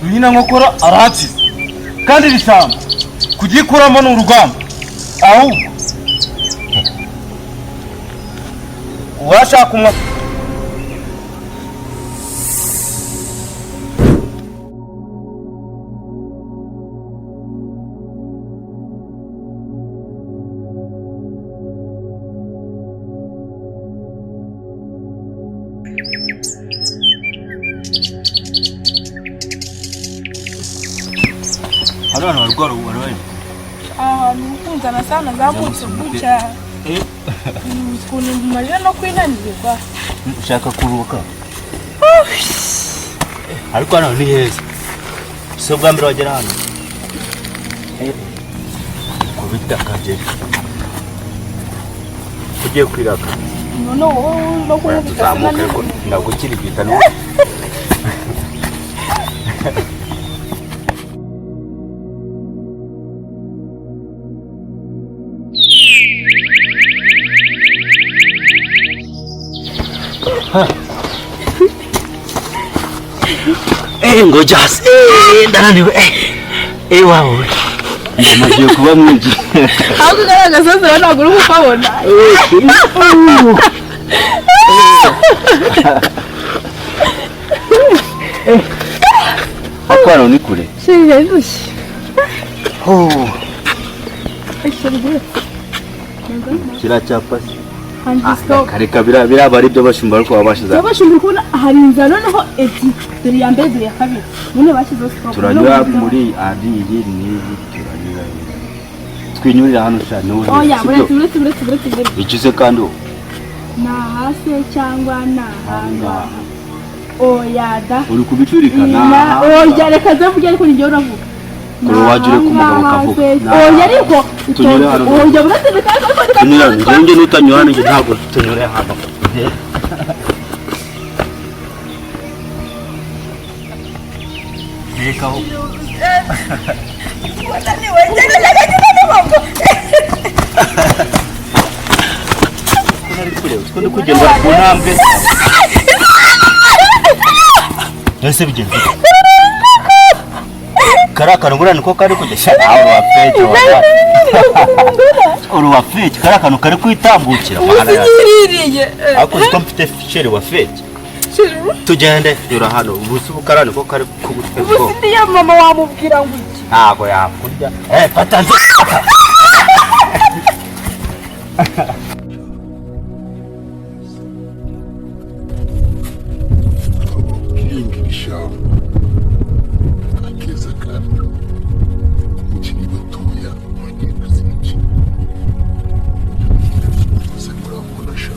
Ruhina nkokora arahakiza kandi iri shyamba kugikuramo ni urugamba, ahubwo uwashaka umwa. Hano hantu harwara ubu barwaye. Ahantu ukunzana sana zamutse gutya ukuntu mumajije no kwinanirwa. Ushaka kuruhuka, ariko hano ni heza. Si ubwa mbere wagera hano. Kubita akagera ugiye kwiraka. None wowe no Oya, kunkubita. Tuzamuke, ariko ndagukirigita n'ubu. Ngoja hasi. Ndananiwe. Wawe. Ndamagiye kuba mwinshi. Ahubwo ugaragaza zira ntabwo uri kukabona. Ariko hano ni kure. Shira ndushye. Oh, kiriya cyapa se. Hanze stop. Kareka biraba ari byo bashumba, ariko baba bashize. Turabashimira kubona hari inzara, noneho ebyiri, dore iya mbere, dore iya kabiri, none bashyizeho stop. Turanyura muri ari iyi n'iyi, turanyura twinyurira hano sha niho. Oya, buretse, buretse, buretse, buretse, buretse. Ikize kandi ubu. Ni ahase cyangwa ni ahangaha? Oya da. Uri kubicurika Na oya, reka nze mvuge, ariko ni njyewe uravuga. Kure wagira ko umugabo kavuga. Oya, ariko Tunyure hano. Oya, buretse, reka, reka, reka. Tunyura njye nutanyura hano, njye ntabwo tunyure hano. Reka aho. Nari kure, utwo ndi kugenda ku ntambwe. Ese bigenze bite? Kariya kantu buriya niko kari kujya sha, nawe wa fake wa, uri wa fake. Kariya kantu kari kwitambukira, mana yanjye. Usigiririye. Ariko uzi ko mfite chéri wa fake. Tugende, nyura hano. Ubu se ubu kariya niko kari kugutera Ubu ubwoba? si niyo mama wamubwira ngo iki? Ntabwo yakurya. Fata nze. Guhinga ishyamba akeza kandi mukiri batoya bagiye kuzica se murabona sha.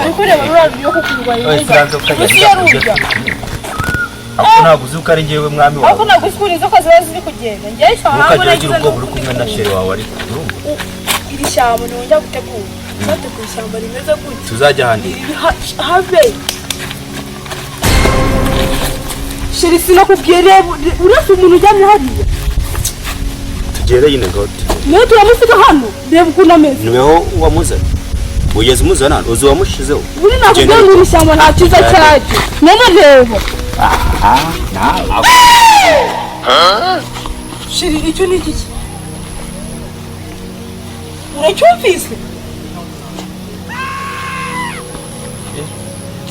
Ariko reba ruriya ruriyo kukurwanya. Oya, siranzoka. Gusa iyo rurya. Ariko ntabwo uzi ko ari njyewe mwami wawe. Ariko ntabwo uzi ukuntu inzoka ziba ziri kugenda. Njyewe ishyamba Ntukajye ntabwo ugira ubwoba uri kumwe na chéri wawe, ariko urumva. Iri shyamba ntiwongera gutegura tuzategura ishyamba rimeze gutya. Tuzajya ahandi. Habe chéri, sinakubwiye, reba uretse umuntu uryamye hariya. Tugere nyine ngo Niyo turamusiga hano, reba ukuntu ameze. Niweho wamuzanye, ugeze umuzana hano, uzi uwamushizeho. Buri nakubwiye ngo iri shyamba nta cyiza cyaryo, none reba. Nawe. Chéri, icyo ni igiki? Uracyumvise?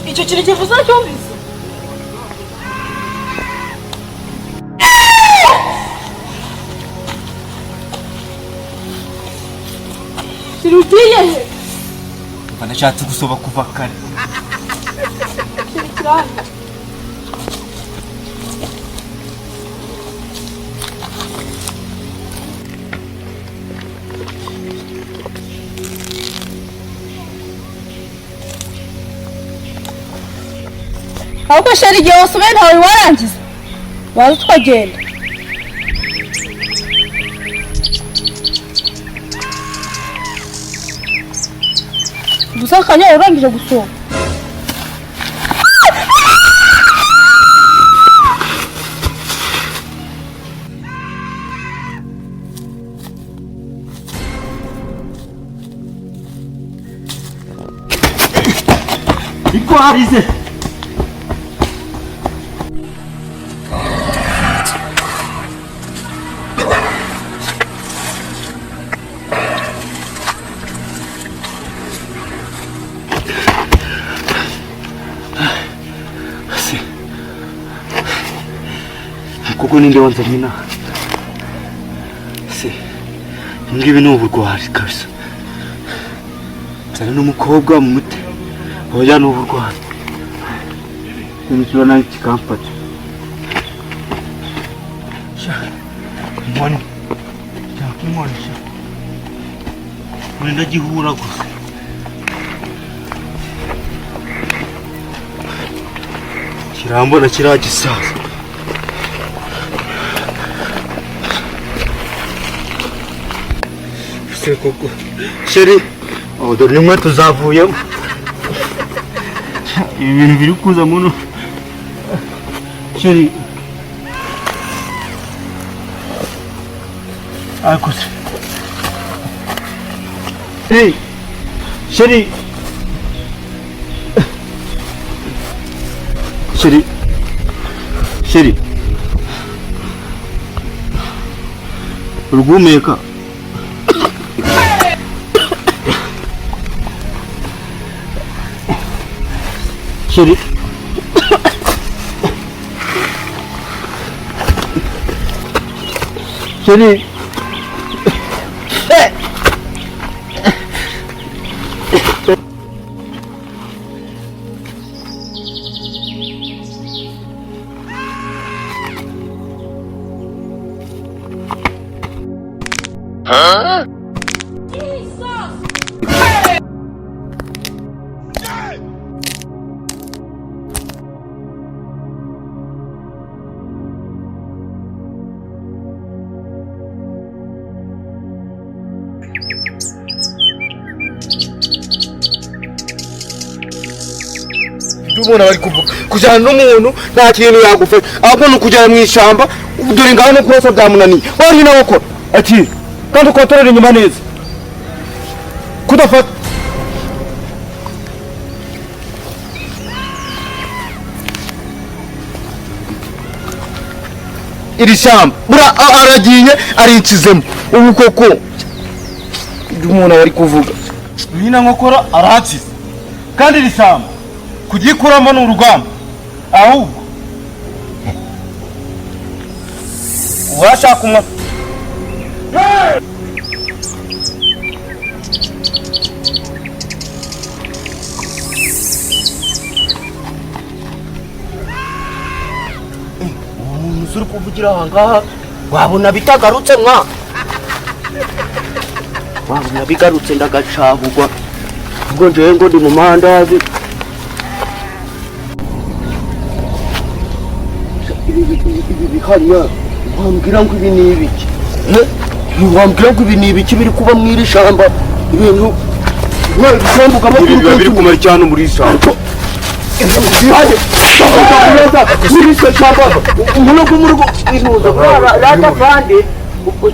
Icyo kintu kivuze uracyumvise? Chéri, ugiye he? Umva, nashatse gusoba kuva kare. Chéri, kirahari. Ahubwo chéri, igihe wasubiye ntawe warangiza, waza tukagenda. Gusa akanya urangije gusohoka. Itwarize. Kuko ninde wanzanye inaha se? Ngibi ni uburwari kabisa. Nzana n'umukobwa mu mute, oya, ni uburwari. Ikintu kiba nawe kikamfata. Sha, inkoni, shaka inkoni, sha inkoni, ndagihura gusa. Kirambona kiriya gisaza. Se koko chérie, oh, dore n'inkweto zavuyemo. Ibi bintu biri kuza muno, chérie. Ariko se chérie, chérie, chérie, chérie, uri guhumeka? Chérie, chérie. Ubona bari kuvuga kujyana n'umuntu nta kintu yagufasha, ahubwo ni ukujyana mu ishyamba. Dore ngaho no kurasa byamunaniye. Wari nawe ukora akira kandi ukontorora inyuma neza kudafata. Iri shyamba buriya aragiye arikizemo ubu koko. Ibyo umuntu aba ari kuvuga. Nyina nkokora arahakiza, kandi iri shyamba kugikuramo ni urugamba. Ahubwo uwashaka umwa Umuntu uri kuvugira aha ngaha, wabona bitagarutse mwa, wabona bigarutse ndagacagurwa. Ubwo njyewe ngo ndi mu mandazi. Ibi bihanya, wambwira ngo ibi ni ibiki? Eh? Wambwira ngo ibi ni ibiki biri kuba mu iri shamba? Ibintu ishyamba ukaba Ibi biba biri kumara cyane muri iri shyamba. Rata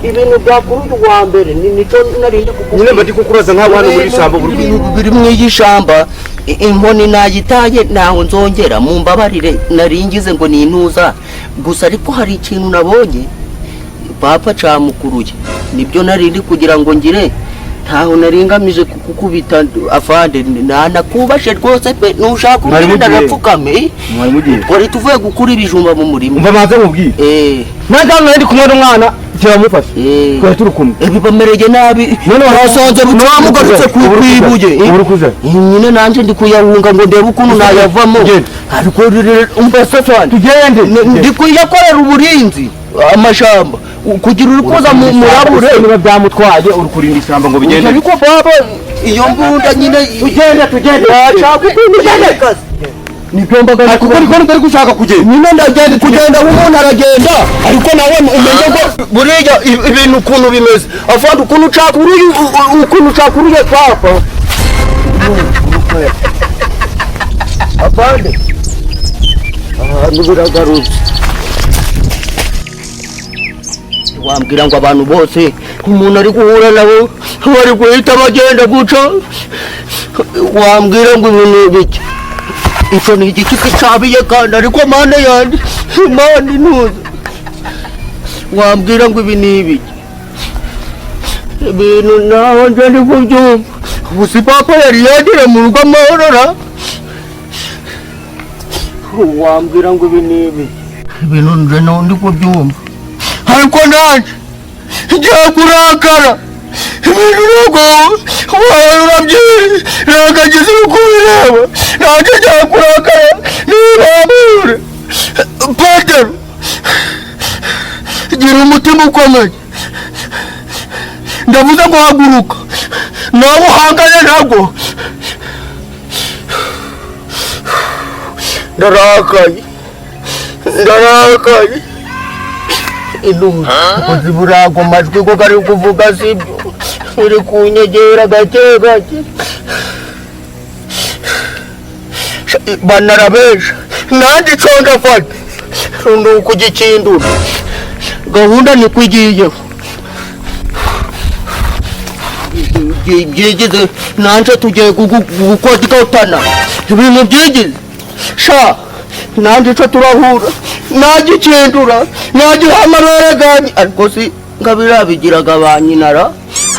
ibintu byakuru wa mbere ni nicyo narindi kukubwira. Nyine mba ndi kukuraza nk'aho hano muri iri shyamba buri Ibintu biri mu iyi shamba, inkoni nayitaye, ntaho nzongera. Mumbabarire, naringize ngo ni intuza gusa, ariko hari ikintu nabonye papa camukuruye, nibyo narindi kugira ngo ngire. Ntaho naringamije kukukubita afande, ntanakubashe rwose pe. Nushaka Mwari ugenda mugiye? Agapfukame. Mwari mugiye? Twari tuvuye gukura ibijumba mu murima. Umva, maze mubwire. Nanjye hano nari ndi kumwe n'umwana kiramufasha. Twari turi kumwe. Bibamereye nabi. None wasanze bucamugarutse ku ibuye. Ubu uri kuza? Nyine nanjye ndi kuyahunga ngo ndebe ukuntu nayavamo. Tugende. Ariko rero umva safani. Tugende. Ndi kuyakorera uburinzi amashamba kugira uri kuza mu murabure. Niba byamutwaye, uri kurinda ishyamba ngo bigende. Ariko baba, iyo mbunda nyine. Tugende, tugende. Washaka ukuntu ugenda nibyo mbaga. Ariko niko ntari gushaka kugenda. Nyine ndagenda, kugenda umuntu aragenda, ariko nawe umenye ko buriya ibintu ukuntu bimeze afande, ukuntu ucaka uruyu, ukuntu ucaka uruye papa afande, ahantu biragarutse. Wambwira ngo abantu bose umuntu ari guhura nabo bari guhita bagenda guca, wambwira ngo ibintu bike. Ico ni igiti gicabiye kandi, ariko mana yanjye, Imana intuze, wambwira ngo ibi ni ibiki? Ibintu naho nje ndi kubyumva. Ubu si papa yari yagera mu rugo amahoro ra? Wambwira ngo ibi ni ibiki? Ibintu nje naho ndi kubyumva, ariko nanjye ngiye kurakara. Ibintu ntabwo urabyirengagiza uri kubireba. Nanjye ngiye kurakara nibambure. Petero, gira umutima ukomeye. Ndavuze ngo haguruka nawe uhangane nabwo. Ndarakaye, ndarakaye. Intuzi burago majwi ko kari kuvuga sibyo, uri kunyegera gake gake. Banarabesha nanjye ico ndafata ni ukugikindura. Gahunda niko igiyeho byigize. Nanjye tugiye gukodotana ibintu byigize sha. Nanjye ico turahura, nagikindura, nagiha amarere ganjye. Ariko si nga birabigiraga ba nyina ra?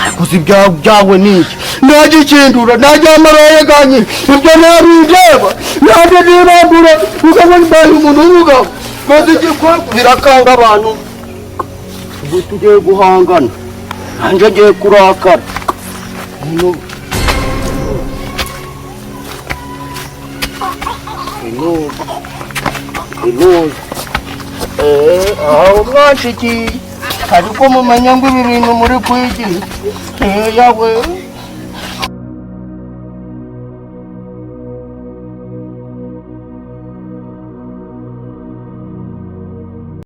Ariko si byawe ni iki? Nagikindura, nagiha amarere ganjye. Ibyo ntabindeba. Nanjye nibambura ukabona mbaye umuntu w'umugabo, maze igikora birakanga abantu. Ubu tugiye guhangana, nanjye agiye kurakara. Inuza, inuza, aho mwanshikiye. Ariko mumenya ngo ibi bintu muri kwigira yawe.